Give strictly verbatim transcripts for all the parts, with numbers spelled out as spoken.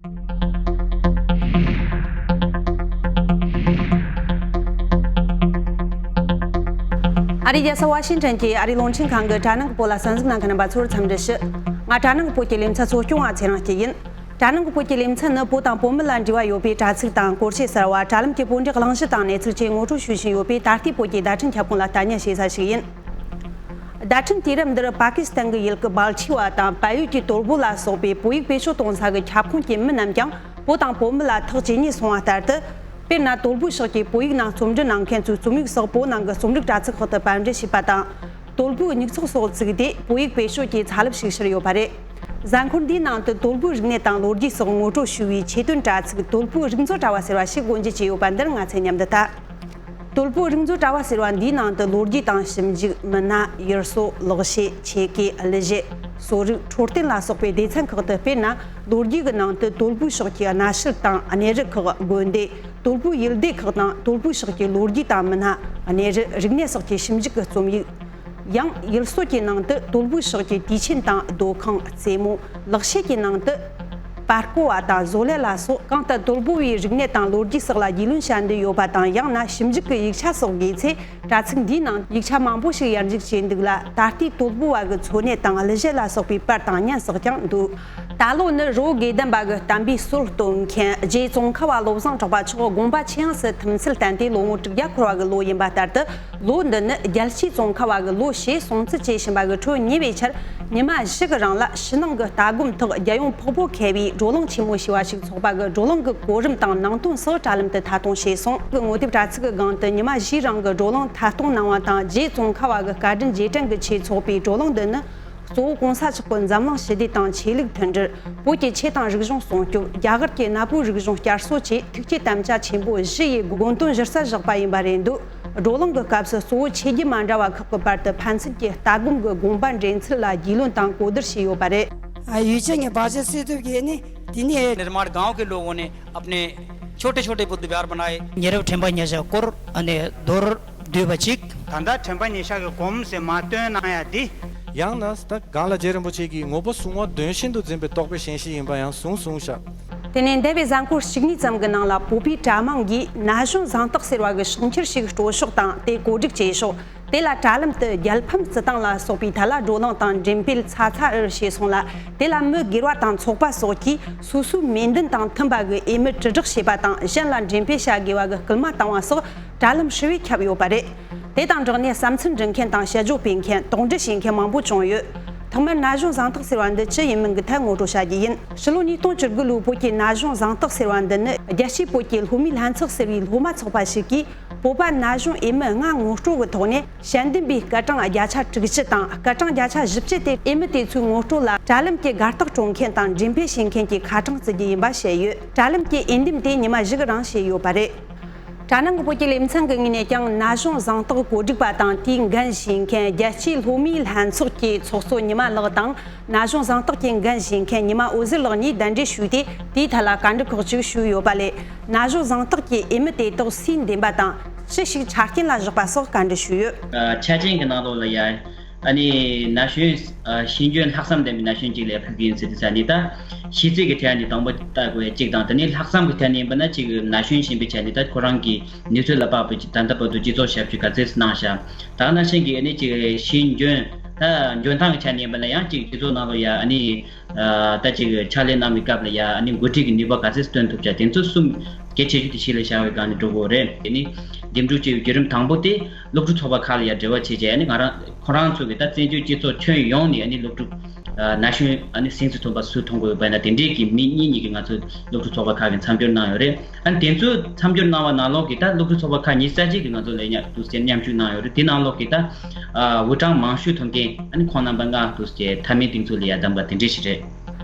ཨ་རིའི་རྒྱལ་ས་ཝ་ཤིང་ཊོན་གྱི་ཨ་རིའི་རླུང་འཕྲིན་ཁང་གི་དྲ་ནང་གི་བོད་ལ་གསན་གཟིགས་གནང་མཁན་རྣམ་པ་ཚོར་འཚམས་འདྲི་ཞུ། ང་དྲ་ནང་གི་བོད་ཀྱི་ལེ་ཚན་གཙོ་སྐྱོང་བ་ཚེ་རིང་སྐྱིད་ཡིན། དྲ་ནང་གི་བོད་ཀྱི་ལེ་ཚན་ནི་བོད་དང་བོད་མི་ལ་འབྲེལ་བ་ཡོད་པའི་དྲ་ཚིགས་དང་སྐོར་བཤད་གསར་བ། དྲ་ལམ་གྱི་བོད་འབྲེལ་གླེང་གཞི་དང་གནས་ཚུལ་བཅས་ངོ་སྤྲོད་ཞུ་བཞིན་ཡོད་པའི་ད་ལྟའི་བོད་ཀྱི་བརྡ་འཕྲིན་ཁྱབ་ཁོངས་ལ་ལྟ་ཉན་བྱེད་ས་ཞིག་ཡིན། བརྡ་འཕྲིན་དུས་རབས་འདིར་པ་ཀི་སི་ཐན་གྱི་ཡུལ་གྱི་སྦལ་ཆི་བ་དང་བལ་ཡུལ་གྱི་དོལ་པོ་ལ་སོགས་པའི་བོད་ཡིག་བེད་སྤྱོད་གཏོང་ས་གི་ཁྱབ་ཁོངས་ཀྱི་མི་རྣམས་ཀྱང་བོད་དང་བོད་མི་ལ་ཐག་ཇེ་ཉེ་སོང་བ་ལྟར་དུ། དཔེར་ན། དོལ་པོའི་ཕྱོགས་ཀྱི་བོད་ཡིག་ནང་རྩོམ་འབྲི་གནང་མཁན་ཚོའི་རྩོམ་ཡིག་སོགས་བོད་ནང་གི་རྩོམ་རིག་དྲ་ཚིགས་ཁག་ཏུ་པར་འབྲི་བྱས་པ་དང་། དོལ་པོའི་མྱིག་ཚོགས་སོགས་བཙུགས་ཏེ་བོད་ཡིག་བེད་སྤྱོད་ཀྱི་ཚ་རླབས་ཤིག་ཤར་ཡོད་པ་རེད། གཟའ་འཁོར་འདིའི་ནང་དུ་དོལ་པོའི་རིག་གནས་དང་ལོ་རྒྱུས་སོགས་ངོ་སྤྲོད་ཞུ་བའི་ཆེད་དོན་དྲ་ཚིགས་དོལ་པོའི་རིག་མཛོད་དྲ་བ་ཟེར་བ་ཞིག་སྒོ་འབྱེད་བྱས་ཡོད་པ་འདིར་ང་ཚོས་མཉམ་དུ་ལྟ། དོལ་པོའི་རིག་མཛོད་དྲ་བ་ཟེར་བ་འདིའི་ནང་དུ་ལོ་རྒྱུས་དང་ཞིབ་འཇུག་མི་སྣ། ཡུལ་སྲོལ། ལག་ཤེས། ཆེད་ཀའི་གླུ་གཞས། གསོ་རིག། འཕྲོད་བསྟེན་ལ་སོགས་པའི་སྡེ་ཚན་ཁག་ཏུ། དཔེར་ན། ལོ་རྒྱུས་ཀྱི་ནང་དུ་དོལ་པོའི་ཕྱོགས་ཀྱི་གནའ་ཤུལ་དང་གནས་རི་ཁག། དགོན་སྡེ། དོལ་པོའི་ཡུལ་སྡེ་ཁག་དང་དོལ་པོའི་ཕྱོགས་ཀྱི་ལོ་རྒྱུས་དང་མི་སྣ། གནས་རི། རིག་གནས་སོགས་ཀྱི་ཞིབ་འཇུག་གི་རྩོམ་ཡིག། ཡང་ཡུལ་སྲོལ་གྱི་ནང་དུ་དོལ་པོའི་ཕྱོགས་ཀྱི་དུས་ཆེན་དང་སྡོད་ཁང་། རྩེད་མོ། ལག་ཤེས་ཀྱི་ནང་དུ་པར་རྐོ་བ་དང་བཟོ་ལས་ལ་སོགས། གང་ལྟར་དོལ་པོ་བའི་རིག་གནས་དང་ལོ་རྒྱུས་སོགས་ལ་རྒྱུས་ལོན་བྱ་འདོད་ཡོད་པ་དང་། ཡང་ན་ཞིབ་འཇུག་གི་ཡིག་ཆ་སོགས་དགོས་ཚེ། དྲ་ཚིགས་འདིའི་ནང་ཡིག་ཆ་མང་པོ་ཞིག་ཡར་འཇུག་བྱས་འདུག་ལ། ད་ལྟའི་དོལ་པོ་བ་གི་འཚོ་གནས་དང་གླུ་གཞས་ལ་སོགས་པའི་པར་དང་བརྙན་སོགས་ཀྱང་འདུག། ད་ལོ་ནི་རི་བོ་དགེ་ལྡན་པ་གི་བསྟན་པའི་སྲོལ་གཏོད་མཁན་རྗེ་ཙོང་ཁ་བ་བློ་བཟང་གྲགས་པ་མཆོག་དགོངས་པ་ཆེ་ཡངས་སུ་ཐིམ་མཚམས་བསྟན་ཏེ་ལོ་ངོ་དྲུག་བརྒྱ་འཁོར་བ་གི་ལོ་ཡིན་པ་ལྟར་དུ། ལོ་འདི་ནི་རྒྱལ་གཅེས་ཙོང་ཁ་བ་གི་ལོ་ཞེས་སྲུང་བརྩི་བྱེད་བཞིན་པ་གི་ཁྲོད། ཉེ་བའི་ཆར་ཉི་མ་བཞི་གི་རིང་ལ་ཕྱི་ནང་གི་ལྟ་སྒོམ་ཐོག་རྒྱལ་ཡོངས་འཕགས་བོད་མཁས་པའི་བགྲོ་གླེང་ཆེན་མོ་ཞེས་པ་ཞིག་འཚོགས་པ་གི་བགྲོ་གླེང་གི་གོ་རིམ་དང་ནང་དོན་སོགས་དྲ་ལམ་དུ་ཐད་གཏོང་བྱས་སོང་། གི་ངོ་དེབ་དྲ་ཚིགས་ཀྱི་སྒང་དུ་ཉི་མ་བཞིའི་རིང་གི་བགྲོ་གླེང་ཐད་གཏོང་གནང་བ་དང་། རྗེ་ཙོང་ཁ་བ་གི་བཀའ་དྲིན་རྗེས་དྲན་གྱི་ཆེད་འཚོགས་པའི་བགྲོ་གླེང་འདི་ནི། གཙོ་བོ་གོང་ས་མཆོག་གི་འཛམ་གླིང་ཞི་བདེ་དང་ཆོས་ལུགས་མཐུན་སྒྲིལ། བོད་ཀྱི་ཆོས་དང་རིག་གཞུང་སྲུང་སྐྱོབ། རྒྱ་གར་གྱི་གནའ་བོའི་རིག་གཞུང་བསྐྱར་གསོ་བཅས་ཐུགས་བསྐྱེད་དམ་བཅའ་ཆེན་པོ་བཞི་ཡི་དགོངས་དོན་གཞིར་གསལ་བཞག་པ་ཡིན་པ་རེད་འདུག། བགྲོ་གླེང་གི་སྐབས་སུ་གཙོ་བོ་ཆོས་བརྒྱུད་མ་འདྲ་བ་ཁག་གི་བར་དུ་ཕན་ཚུན་གྱི་ལྟ་སྒོམ་གྱི་དགོངས་པ་འདྲེན་ཚུལ་ལ་རྒྱུས་ལོན་དང་གོ་བསྡུར་བྱས་ཡོད་པ་རེད། ཡུལ་ཆེན་གྱི་བ་ཇེ་སི་ཏུ་གི་ནི་དེ་ནི། निर्माण गांव के लोगों ने अपने छोटे छोटे बुद्ध विहार बनाए। ཉེ་རབས་ཕྲེང་བ་ཉེ་ཞག་སྐོར། ཨ་ནི་མདོར་བསྡུས་པ་ཅིག། ད་ལྟ་ཕྲེང་བ་ཉེ་ཞག་གི་གོམས་སེ་མ་སྟོན་གནང་ཡ་དེ། ཡང་ན་ད་གང་ལ་རྗེ་རིན་པོ་ཆེ་གིས་ངོ་བོ་གཟུང་བ་དོན་ཤིན་ཏུ་འཛིན་པའི་རྟོགས་པའི་ཞེན་གཞི་ཡིན་པ་ཡང་གསུངས་གསུངས་ཤག། དེ་ནས་འདས་པའི་གཟའ་འཁོར་གཅིག་གཉིས་ཙམ་གྱི་ནང་ལ་བོད་པའི་དྲ་དམངས་ཀྱིས་ན་གཞོན་གཟེངས་རྟགས་ཟེར་བ་གི་ཤོག་འཁྱེར་ཞིག་སྤྲོད་ཕྱོགས་དང་དེ་གོ་སྒྲིག་བྱས་ཕྱོགས། དེ་ལ་དྲ་ལམ་དུ་རྒྱལ་ཕམ་བརྩི་སྟངས་ལ་སོགས་པའི་ཐད་ལ་བགྲོ་གླེང་དང་འགྲེམས་སྤེལ་ཚ་ཚ་འུར་བྱས་སོང་ལ། དེ་ལ་མི་སྒེར་བ་དང་ཚོགས་པ་སོགས་ཀྱིས་སོ་སོའི་མོས་འདུན་དང་མཐུན་པ་གི་འོས་མི་དྲིལ་བསྒྲགས་བྱེད་པ་དང་གཞན་ལ་འགྲེམས་སྤེལ་བྱ་དགོས་པ་གི་སྐུལ་མ་བཏང་བ་སོགས་དྲ་ལམ་ཧྲིལ་བོས་ཁྱབ་ཡོད་པ་རེད། དེ་དང་སྦྲགས་ནས་བསམ་ཚུལ་འབྲི་མཁན་དང་དཔྱད་བརྗོད་སྤེལ་མཁན། དོགས་འདྲི་བྱེད་མཁན་མང་པོ་བྱུང་ཡོད། ཐོག་མར་ན་གཞོན་གཟེངས་རྟགས་ཟེར་བ་འདི་ཅི་ཡིན་མིན་གྱི་ཐད་ངོ་སྤྲོད་བྱ་རྒྱུ་ཡིན། ཕྱི་ལོ་ཉིས་སྟོང་བཅུ་དགུ་ལོའི་བོད་ཀྱི་ན་གཞོན་གཟེངས་རྟགས་ཟེར་བ་འདི་ནི་རྒྱལ་སྤྱིའི་བོད་ཀྱི་སློབ་མའི་ལྷན་ཚོགས་ཟེར་བའི་སློབ་མ་ཚོགས་པ་ཞིག་གིས། བོད་པ་ན་གཞོན་འོས་མི་ལྔ་ངོ་སྤྲོད་ཀྱི་ཐོག་ནས་དཔྱད་འདེམས་པས་སྐར་གྲངས་བརྒྱ་ཆ་དྲུག་ཅུ་དང་སྐར་གྲངས་བརྒྱ་ཆ་བཞི་བཅུ་དེ་འོས་མི་དེ་ཚོའི་ངོ་སྤྲོད་ལ་དྲ་ལམ་གྱི་དགའ་རྟགས་སྤྲོད་མཁན་དང་འགྲེམས་སྤེལ་བྱེད་མཁན་གྱི་ཁ་གྲངས་བརྩི་རྒྱུ་ཡིན་པ་བཤད་ཡོད། དྲ་ལམ་གྱི་འོས་འདེམས་དེ་ཉི་མ་བཞི་གི་རིང་བྱས་ཡོད་པ་རེད། དྲ་ནང་གི་བོད་ཀྱི་ལེ་ཚན་གྱི་ངོས་ནས་ཀྱང་ན་གཞོན་གཟེངས་རྟགས་གོ་སྒྲིག་པ་དང་དེའི་འགན་བཞེས་མཁན་རྒྱལ་སྤྱིའི་སློབ་མའི་ལྷན་ཚོགས་ཀྱི་ཚོགས་གཙོ་ཉི་མ་ལགས་དང་། ན་གཞོན་གཟེངས་རྟགས་ཀྱི་འགན་བཞེས་མཁན་ཉི་མ་འོད་ཟེར་ལགས་གཉིས་གདན་འདྲེན་ཞུས་ཏེ། དེའི་ཐད་ལ་བཀའ་འདྲི་ཁག་ཅིག་ཞུས་ཡོད་པ་ལས། ན་གཞོན་གཟེངས་རྟགས་ཀྱི་འོས་མི་དེ་དག་སུའི་འདེམས་པ་དང་ཅི་ཞིག་ཆ་རྐྱེན་ལ་བཞག་པ་སོགས་བཀའ་འདྲི་ཞུས་ཡོད། ཆ་རྐྱེན་གྱི་ནང་ལོགས་ལ་ཡ། ཨ་ནི་ན་གཞོན་ཤེས་འཇོན་ལྷག་བསམ་ལྡན་པའི་ན་གཞོན་ཅིག་ལ་ཕུལ་གྱི་ཡིན་ཟེར་དུས་ཙ་ནི་ད། ཤེས་ཚད་ཀྱི་ཐད་ནས་དང་པོ་ལྟ་དགོས་ཡ་གཅིག་དང་། དེ་ནས་ལྷག་བསམ་གྱི་ཐད་ནས་ཡིན་པ་ན་ཅིག་ན་གཞོན་ཞིག་ཡིན་པའི་ཆ་ནས་ད་ཁོ་རང་གི་ནུས་ཚོད་ལ་དཔག་པའི་ཅིག་ད་ལྟ་བར་དུ་སྤྱི་ཚོགས་ཞབས་ཞུ་ག་ཚད་གནང་བཞག། ད་ག་ནང་བཞིན་གྱི་ཨ་ནི་ཅིག་ཤེས་འཇོན། ད་འཇོན་ཐང་གི་ཆ་ནས་ཡིན་པ་ན་ཡང་ཅིག་སྤྱི་ཚོགས་ནང་ལ་ཡ་ཨ་ནི། ད་ཅིག་ཕྱག་ལས་གནང་བའི་སྐབས་ལ་ཡ་ཨ་ནི་འགོ་ཁྲིད་ཀྱི་ནུས་པ་ག་ཚད་སྟོན་ཐུབ་ཅག་དེ་ཚོ་གསུམ་གལ་ཆེ་ཤོས་དེ་གཞི་ལ་བཞག་པའི་སྒང་ནས་འགྲོ་དགོས་རེད། དེ་ནི་འདེམས་སྒྲུག་བྱེད་པའི་བརྒྱུད་རིམ་དང་པོ་དེ་སློབ་ཕྲུག་ཚོགས་པ་ཁག་ལ་ཡ་འབྲེལ་བ་བྱས་རྗེས་ཨ་ནི་ང་རང་ཁོ་རང་ཚོ་གི་ད་བཙན་བྱོལ་སྤྱི་ཚོགས་ཁྱོན་ཡོངས་ནས་ཨ་ནི་སློབ་ཕྲུག་ན་གཞོན་ཨ་ནི་སེམས་ཚེགས་ཐོན་པ་སུ་མཐོང་དགོས་པ་ན་དེ་འདྲས་ཀྱི་མི་གཉིས་གཉིས་ཀྱིས་ང་ཚོ་སློབ་ཕྲུག་ཚོགས་པ་ཁག་གི་མཚམས་སྦྱོར་གནང་ཡོད་རེད། ཨ་ནི་དེ་ཚོའི་མཚམས་སྦྱོར་གནང་བ་ནང་ལོགས་ཀྱི་ད་སློབ་ཕྲུག་ཚོགས་པ་ཁག་ཉི་ཤུ་རྩ་གཅིག་གིས་ང་ཚོ་ལ་མཉམ་ཞུགས་གནང་ཡོད་རེད། དེ་ནང་ལོགས་ཀྱི་ད་ཨ་འུ་གྲངས་མང་ཤོས་ཐོན་མཁན་ཨ་ནི་ཁོང་རྣམ་པ་ལྔ་འདུག་ཅེས་མཐའ་མའི་སྟེང་ཚོ་ལ་ཡ་གདམ་ག་དེ་འདྲས་ཞིག་རེད།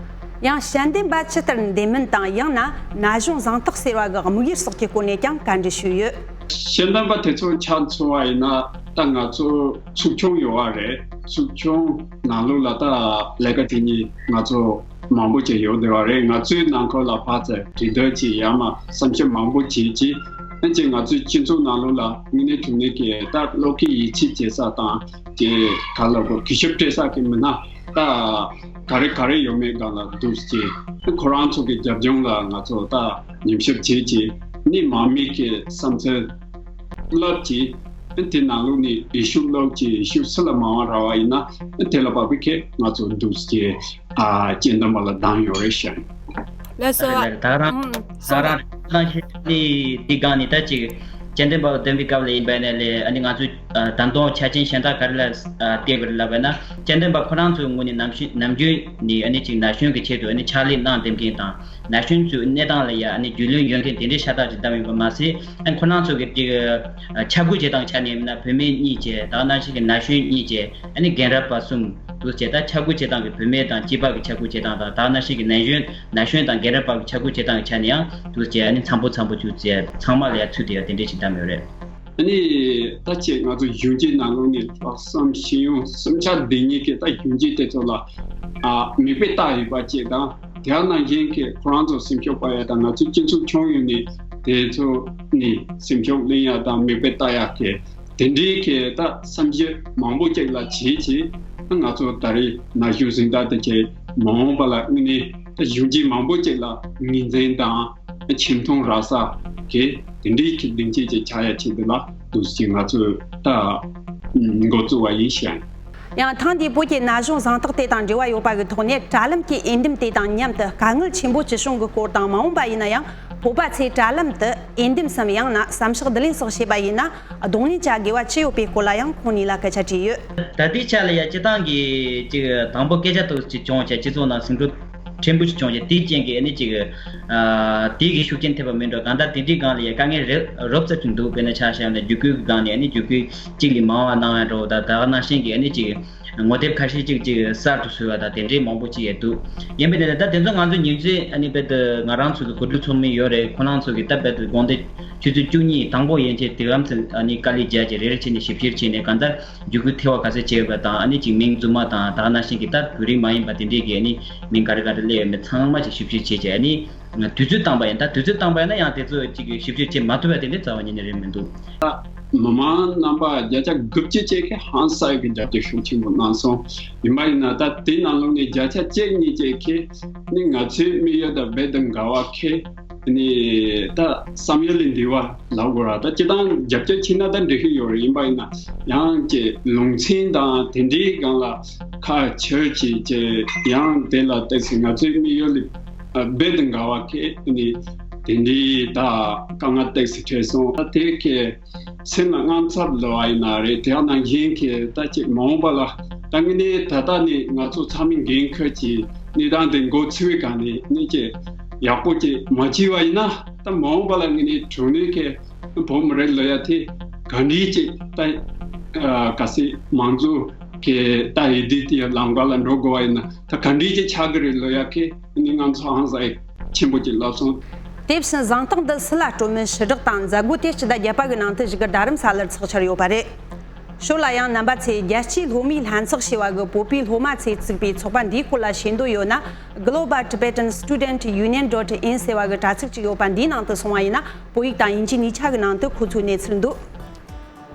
ཡང་དཔྱད་འདེམས་པ་ཇི་ལྟར་འདེམས་མིན་དང་། ཡང་ན་ན་གཞོན་གཟེངས་རྟགས་ཟེར་བ་གི་དམིགས་ཡུལ་སོགས་ཀྱི་སྐོར་ནས་ཀྱང་བཀའ་འདྲི་ཞུས་ཡོད། དཔྱད་འདེམས་པ་དེ་ཚོ་ཆ་མཚོན་པ་ཡིན་ན་ད་ང་ཚོ་ཚོགས་ཆུང་ཡོད་པ་རེད། ཚོགས་ཆུང་ནང་ལོགས་ལ་ད་ལས་ཀ་བྱེད་མཁན་ང་ཚོ་མང་པོ་ཅིག་ཡོད་བསྡད་པ་རེད། ང་ཚོའི་ནང་ཁུལ་ལ་ཕར་ཚུར་གྲོས་བསྡུར་བྱས། ཡང་ན་བསམ་ཞིབ་མང་པོ་བྱས་རྗེས་ཨ་ཅེ་ང་ཚོའི་སྤྱི་ཚོགས་ནང་ལོགས་ལ་དངོས་གནས་དྲང་གནས་ཀྱི་ད་བློ་འགེལ་ཡིད་ཆེས་བྱེད་ས་དང་དེ་ག་ལ་གོ་གུས་ཞབས་སྤྲད་ས་གི་མི་སྣ་ ད་ག་རེ་ག་རེ་ཡོད་མེད་སྒང་ལ་འདུག་སེ་བྱས། ཁོ་རང་ཚོ་གི་རྒྱབ་ལྗོངས་ལ་ང་ཚོ་ད་ཉམས་ཞིབ་བྱས་བྱས། ནི་མང་མོས་ཀྱི་བསམ་ཚུལ་བསླབ་ཀྱིས། དེ་ནང་ལོགས་ནས་ཡེ་ཤུ་བསླབ་ཀྱིས་ཡེ་ཤུ་སུ་ལ་མང་བ་རག་པ་ཡིན་ན། དེ་ལ་བབས་པའི་ཁེ་ང་ཚོ་འདུག་སེ་ཨ་དཔྱད་འདེམས་པ་ལ་བདམས་ཡོད་རེད་ཤག་ལགས་སོ། རེད་རེད། ད་རང་ཨུམ་ད་རང་ནང་བཞིན་ནི་དེ་སྒང་ནས་ད་ཅིག་དཔྱད་འདེམས་པ་འདེམས་པའི་སྐབས་ལ་ཡིན་པ་ནས་ལས་ཨ་ནི་ང་ཚོས་ཨ་ད་དུང་ཆ་རྐྱེན་གཞན་དག་ག་རེ་ལ་ཨ་བལྟས་དགོས་རེད་ལབ་པ་ན། དཔྱད་འདེམས་པ་ཁོ་རང་ཚོའི་ངོས་ནས་ནམ་རྒྱུན་ནམ་རྒྱུན་ནས་ཨ་ནི་ཅིག་ན་གཞོན་གྱི་ཆེད་དུ་ཨ་ནི་ཕྱག་ལས་གནང་བསྡད་མཁན་དང་། ན་གཞོན་ཚོའི་གནས་སྟངས་ལ་ཡ་ཨ་ནི་རྒྱུས་ལོན་ཡོད་མཁན་དེ་འདྲའི་ཤ་སྟག་ཅིག་བདམས་ཡོད་པ་མ་ཟད། ཨ་ནི་ཁོ་རང་ཚོ་གི་ཅིག་ཨ་ཆ་བགོས་བྱེད་སྟངས་ཆ་ནས་ཡིན་ན་བུད་མེད་གཉིས་བྱས། ད་ག་ནང་བཞིན་གྱི་ན་གཞོན་གཉིས་བྱས། ཨ་ནི་རྒན་རབས་པ་གསུམ་འདུག་བྱས། ད་ཆ་བགོས་བྱེད་སྟངས་ཀྱི་བུད་མེད་དང་སྐྱེས་པ་གི་ཆ་བགོས་བྱེད་སྟངས་དང་། ད་ག་ནང་བཞིན་གྱི་ན་གཞོན་ན་གཞོན་དང་རྒན་རབས་པ་གི་ཆ་བགོས་བྱེད་སྟངས་ཀྱི་ཆ་ནས་ཡང་འདུག་བྱས། ཨ་ནི་འཚམ་པོ་འཚམ་པོ་བྱུག་བྱས། ཚང་མ་ལ་ཡ་ཚུད་དེ་ཡ་དེ་འདྲས་ཞིག་བདམས་ཡོད་རེད། ཨ་ནི་ད་ཆེད་ང་ཚོ་གཞོན་སྐྱེས་ནང་ལོགས་ནས་ལྷག་བསམ་ཤེས་ཡོན་བསམ་འཆར་ལྡན་མཁན་གྱི་ད་གཞོན་སྐྱེས་དེ་ཚོ་ལ་ཨ་མིག་དཔེ་ལྟ་ཡོད་པ་བཅས་དང་། དེ་ནང་བཞིན་གྱི་ཁོ་རང་ཚོ་སེམས་ཤུགས་སྤར་ཡ་དང་། ང་ཚོའི་སྤྱི་ཚོགས་ཁྱོན་ཡོངས་ནས་དེ་ཚོ་ནས་སེམས་ཤུགས་ལེན་ཡ་དང་མིག་དཔེ་ལྟ་ཡ་གི་དེ་འདྲའི་གི་ད་བསམ་གཞིག་མང་པོ་ཅིག་ལ་བྱས་བྱས། ད་ང་ཚོ་ད་རེས་ན་གཞོན་གཟེངས་རྟགས་དེ་ཆེད་མ་འོངས་པ་ལ་དངོས་གནས་ད་གཞོན་སྐྱེས་མང་པོ་ཅིག་ལ་ངོས་འཛིན་དང་ཆེ་མཐོང་རག་ས་གི་དེ་འདྲའི་གི་སྡིངས་ཆ་ཅིག་ཆགས་ཡ་ཆེད་དུ་ལ་འདུག་སེ་ང་ཚོས་ད་འགོ་བཙུགས་པ་ཡིན་ཞེས། ཡང་ཐེངས་འདིའི་བོད་ཀྱི་ན་གཞོན་གཟེངས་རྟགས་དེ་དང་འབྲེལ་བ་ཡོད་པ་གི་ཐོག་ནས། དྲ་ལམ་གྱི་འོས་འདེམས་དེ་དང་མཉམ་དུ་དཀའ་ངལ་ཆེན་པོ་ཅིག་བྱུང་གི་སྐོར་དང་། མ་འོངས་པ་ཡིན་ན་ཡང་བོད་པ་ཚོས་དྲ་ལམ་དུ་འོས་འདེམས་སམ། ཡང་ན་བསམ་ཤག་བསྡུ་ལེན་སོགས་བྱས་པ་ཡིན་ན། གདོང་ལེན་བྱ་དགོས་པ་ཅི་ཡོད་པའི་སྐོར་ལ་ཡང་ཁོང་གཉིས་ལ་སྐད་ཆ་དྲིས་ཡོད། ད་ལྟའི་ཆ་ལ་ཡ་སྤྱིར་བཏང་གི་ཅིག་དང་པོ་སྐད་ཆ་ཏོག་ཙམ་ཅིག་བྱུང་བྱས། སྤྱི་ཚོགས་ནང་ཟིང་འཁྲུག་ཕྲན་བུ་ཞིག་བྱུང་བྱས། དེའི་རྐྱེན་གྱིས་ཨ་ནི་ཅིག་ཨ་དེའི་གི་ཤུགས་རྐྱེན་ཐེབས་པ་མིན་འགྲོ། གང་ལྟར་དེ་འདྲའི་སྒང་ལ་ཡ་དཀའ་ངལ་རེ་རོབ་ཙམ་ཅིག་འདུག་དཔེར་ན་ཆ་བཞག་ན་བརྒྱུད་སྐུལ་གྱི་སྒང་ནས་ཨ་ནི་བརྒྱུད་སྐུལ་གཅིག་ལས་མང་བ་གནང་ཡ་འགྲོ། ད་ད་ག་ནང་བཞིན་གྱི་ཨ་ནི་ཅིག་ངོ་དེབ་ཁ་ཤས་ཅིག་ཅིག་གསར་དུ་བཟོས་པ་དང་དེ་འདྲའི་མང་པོ་ཅིག་ཡང་འདུག་ཡིན་པ་ནས་ད་དེ་ཚོ་ང་ཚོ་ཉིན་མཚན་ཨ་ནི་རྦད་དེ་ང་རང་ཚོ་གི་གོ་སྒྲིག་ཚོགས་མི་ཡོད་རེད། ཁོ་རང་ཚོ་གི་ད་རྦད་དེ་དགོང་དེ་ཆུ་ཚོད་བཅུ་གཉིས་དང་པོ་ཡན་ཆད་དེ་གམ་ཚོད་ཨ་ནི་དཀའ་ལས་རྒྱག་བྱས། རེ་རེ་བྱས་ནས་ཞིབ་བཤེར་བྱས་ནས། གང་ལྟར་བརྒྱུད་སྐུལ་ཐེབས་པ་ག་ཚོད་བྱས་ཡོད་པ་དང་། ཨ་ནི་ཅིག་མིང་རྫུན་མ་དང་། ད་ག་ནང་བཞིན་གྱི་ད་བོད་རིགས་མ་ཡིན་པ་དེ་འདྲས་ཀྱི་ཨ་ནི་མིང་ག་རེ་ག་རེ་སླེབས་ཡོད་མེད་ཚང་མ་ཅིག་ཞིབ་བཤེར་བྱས་བྱས། ཨ་ནི་དུས་ཚོད་བཏང་པ་ཡིན། ད་དུས་ཚོད་བཏང་པ་ཡིན་ན་ཡང་དེ་ཚོ་ཅིག་ཞིབ་བཤེར་བྱེད་མ་ཐུབ་པ་དེ་འདྲས་རྩ་བ་ཉིད་ནས་རེད་མི་འདུག་མི་མང་རྣམ་པ་བརྒྱ་ཆ་དགུ་བཅུ་ཅིག་གིས་ཧང་སང་གི་རྒྱབ་སྐྱོར་ཤུགས་ཆེན་པོ་གནང་སོང་། ཡིན་པ་ཡིན་ན་ད་དེ་ནང་ལོགས་ནས་བརྒྱ་ཆ་གཅིག་གཉིས་ཅིག་གིས་ནི་ང་ཚོའི་དམིགས་ཡུལ་དང་རྦད་དེ་འགལ་བ་གི་ནི་ད་བསམ་ཡུལ་ལས་འདས་པ་ལབ་དགོས་ར། ད་སྤྱིར་བཏང་རྒྱབ་སྐྱོར་བྱས་ན་ད་འགྲིག་གི་ཡོད་རེད། ཡིན་པ་ཡིན་ན་ཡང་ཀྱི་ལུང་ཚན་དང་དེ་འདྲའི་སྒང་ལ་ཁ་ཆེར་བྱས་ཀྱི་ཡང་དེ་ལ་བལྟས་ཚེ་ང་ཚོའི་དམིགས་ཡུལ་ལས་རྦད་དེ་འགལ་བ་གི་ནི་དེ་འདྲའི་ད་དཀའ་ངལ་བལྟས་ཚེ་འཕྲད་སོང་། ད་དེ་གི་སེམས་ལ་དངངས་འཚབ་ལོས་པ་ཡིན་ན་རེད། དེ་ཡང་ནང་བཞིན་གྱི་ད་ཅིག་མ་འོངས་པ་ལ་ད་དངོས་གནས་ད་ལྟ་ནས་ང་ཚོ་ཚང་མས་འགན་འཁུར་གྱིས་གནས་སྟངས་དེ་འགོ་ཚུགས་པའི་སྒང་ནས་ནི་ཅིག་ཡག་པོ་ཅིག་མ་བྱས་པ་ཡིན་ན། ད་མ་འོངས་པ་ལ་དངོས་གནས་དྲང་གནས་ཀྱི་བོད་མི་རིགས་ལོ་ཡ་དེ་ག་འདྲའི་ཅིག་ད་ག་སྲིད་མང་གཙོ་གི་ད་འོས་བསྡུ་དེ་ལམ་ཁ་ལ་འགྲོ་དགོས་པ་ཡིན་ན་ད་ག་འདྲའི་ཅིག་ཆགས་ཀྱི་རེད་ལོ་ཡ་གི་ནི་ང་ཚོ་ཧང་སང་ཆེན་པོ་ཅིག་ལབ་སོང་། དེ་བཞིན་གཟེངས་རྟགས་འདི་སུ་ལ་སྤྲོད་མིན་ཕྱི་བསྒྲགས་དང་མཛད་སྒོ་དེ་སྤྱི་ཟླ་བརྒྱད་པ་གི་ནང་དུ་བཞུགས་སྒར་རྡ་རམ་ས་ལར་ཚོགས་འཆར་ཡོད་པ་རེད། ཞོར་ལ་ཡང་རྣམ་པ་ཚོས་རྒྱལ་སྤྱིའི་སློབ་མའི་ལྷན་ཚོགས་ཞེས་པ་གི་བོད་པའི་སློབ་མ་ཚོས་བཙུགས་པའི་ཚོགས་པ་འདིའི་སྐོར་ལ་ཤེས་འདོད་ཡོད་ན། Global Tibetan Student Union dot in ཟེར་བ་གི་དྲ་ཚིགས་ཅིག་ཡོད་པ་འདིའི་ནང་དུ་སོང་བ་ཡིན་ན། བོད་ཡིག་དང་དབྱིན་ཇིའི་གཉིས་ཆ་གི་ནང་དུ་ཁོ་ཚོའི་གནས་ཚུལ་འདུག་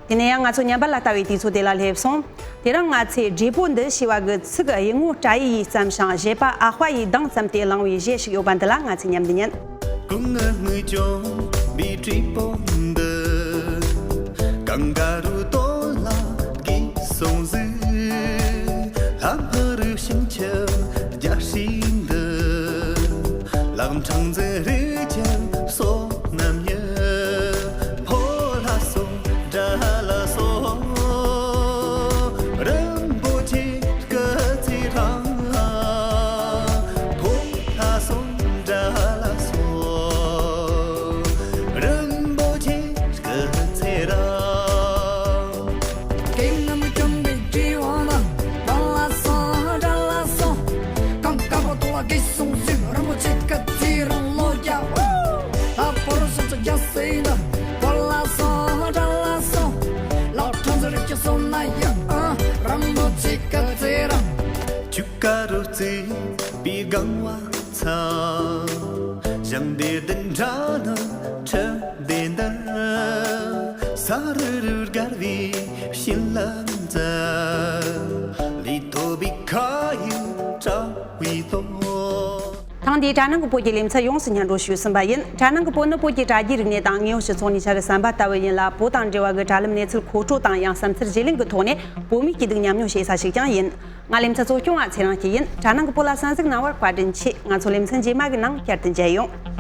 དེ་ནས་ཡང་ང་ཚོ་ཉམས་པ་ལ་ལྟ་བའི་དུས་ཚོད་དེ་ལ་སླེབས་སོང་། དེ་རིང་ང་ཚོས་བགྲེས་པོ་འདི་ཞེས་པ་གི་ཚིག་གཡུ་ངོ་བཀྲ་ཡི་ཡིས་བརྩམས་ཤིང་། གཞས་པ་ཨ་ཧྥ་ཡིས་གདངས་བརྩམས་ཏེ་བླངས་པའི་གཞས་ཤིག་ཡོད་པ་འདི་ལ་ང་ཚོས་མཉམ་དུ་ཉན། སྐུ་ངལ་མི་སྐྱོན་པའི་བགྲེས་པོ་འདི། གངས་དཀར་རུ་སྟོད་ལ་སྐྱེས་སོང་ཟིག་ལྷ་ཕུ་རུ་ཞིང་ཆེན་རྒྱལ་སྲིད་འདི། ལག་འཕྲང་འཛིན་རེ་ཅན་སོ་ནམ་ཡ། ཕོ་ལྷ་སོ་འདྲ་ལ་སོ། རིན་པོ་ཆེ་སྐུ་ཚེ་རིང་། ཕོ་ལྷ་སོ་འདྲ་ལ་སོ། རིན་པོ་ཆེ་སྐུ་ཚེ་རིང་། སྐྱེས་ནམ་སྐྱོན་པའི་བགྲེས་པོ་ན། ཕོ་ལྷ་སོ་འདྲ་ལ་སོ། གངས་དཀར་པོ་ཐོག་ལ་སྐྱེས་སོང་ཟིག་རིན་པོ་ཆེ་སྐུ་ཚེ་རིང་ལོ་བརྒྱ། ཨོ། ད་ཕོ་རུ་སོ་ཚོ་རྒྱ་སེ་ན། ཕོ་ལྷ་སོ་འདྲ་ལ་སོ། ལག་འཕྲང་འཛིན་རེ་ཅན་སོ་ནམ་ཡ། ཨ། རིན་པོ་ཆེ་སྐུ་ཚེ་རིང་། ཆུ་ཀ་རུ་བརྩིགས་པའི་སྒང་བ་ཚང་། ཞིང་སྡེ་བདུན་ཕྲག་ནི་ཁྲི་སྡེ་འདིར། ས་རུ་རུ་དགའ་བའི་བྱིན་རླབས་མཛད། ལུས་ཐོབ་པའི་ཁ་ཡི་ དེས་གྲྭ་ནང་གི་བོད་ཀྱི་ལེ་ཚན་ཡོངས་སུ་སྙན་སྒྲོན་ཞུས་ཟིན་པ་ཡིན། གྲྭ་ནང་གི་བོད་ནི་བོད་ཀྱི་དྲ་རྒྱའི་རིག་གནས་དང་དངོས་ཡོད་སྤྱི་ཚོགས་གཉིས་ཆར་ཟམ་པ་ལྟ་བུ་ཡིན་ལ། བོད་དང་འབྲེལ་བ་གི་དྲ་ལམ་གནས་ཚུལ་མཁོ་སྤྲོད་དང་ཡང་བསམ་ཚུལ་བརྗེ་ལེན་གྱི་ཐོག་ནས་བོད་མིའི་སྐྱིད་སྡུག་མཉམ་མྱོང་བྱེད་ས་ཞིག་ཀྱང་ཡིན། ང་ལེ་ཚན་གཙོ་སྐྱོང་བ་ཚེ་རིང་སྐྱིད་ཡིན། གྲྭ་ནང་གི་བོད་ལ་གསན་གཟིགས་གནང་བར་བཀའ་དྲིན་ཆེ། ང་ཚོ་ལེ་ཚན་རྗེས་མ་གི་ནང་བསྐྱར་དུ་མཇལ་ཡོང་།